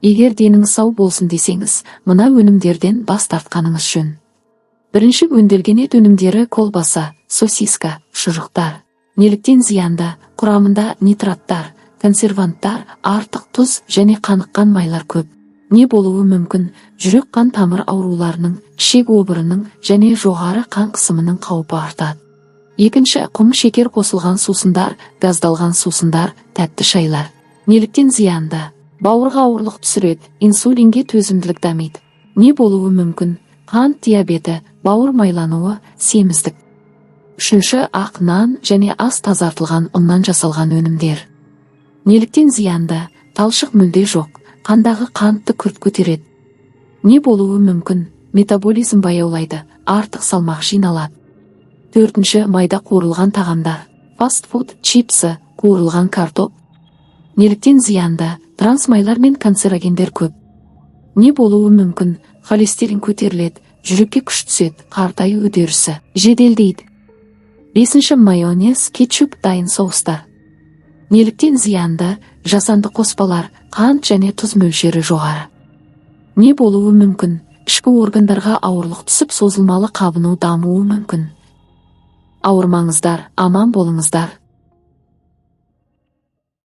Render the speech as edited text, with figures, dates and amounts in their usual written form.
Егер деніңіз сау болсын десеңіз, мына өнімдерден бас тартқаныңыз жөн. Бірінші, өңделген ет өнімдері: колбаса, сосиска, шұжықтар. Неліктен зиянды? Құрамында нитраттар, консерванттар, артық тұз және қаныққан майлар көп. Не болуы мүмкін? Жүрек қан тамыр ауруларының, ішек обырының және жоғары қан қысымының қаупі артады. Екінші, құм шекер қосылған сусындар, газдалған сусындар, тәтті шайлар. Неліктен зиянды? Бауырға ауырлық түсіреді, инсулинге төзімділік дамиды. Не болуы мүмкін? Қант диабеті, бауыр майлануы, семіздік. Үшінші, ақ нан және ас тазартылған ұннан жасалған өнімдер. Неліктен зиянды? Талшық мүлде жоқ, қандағы қантты күрт көтереді. Не болуы мүмкін? Метаболизм баяулайды, артық салмақ жиналады. Төртінші, майда қуырылған тағамдар: фастфуд, чипсы, қуырылған картоп. Неліктен зиянды? Трансмайлар мен канцерогендер көп. Не болуы мүмкін? Холестерин көтеріледі, жүрекке күш түседі, қартаю үдерісі жеделдейді. Бесінші, майонез, кетчуп, дайын соустар. Неліктен зиянды? Жасанды қоспалар, қант және тұз мөлшері жоғары. Не болуы мүмкін? Ішкі органдарға ауырлық түсіп, созылмалы қабыну дамуы мүмкін. Ауырмаңыздар, аман болыңыздар.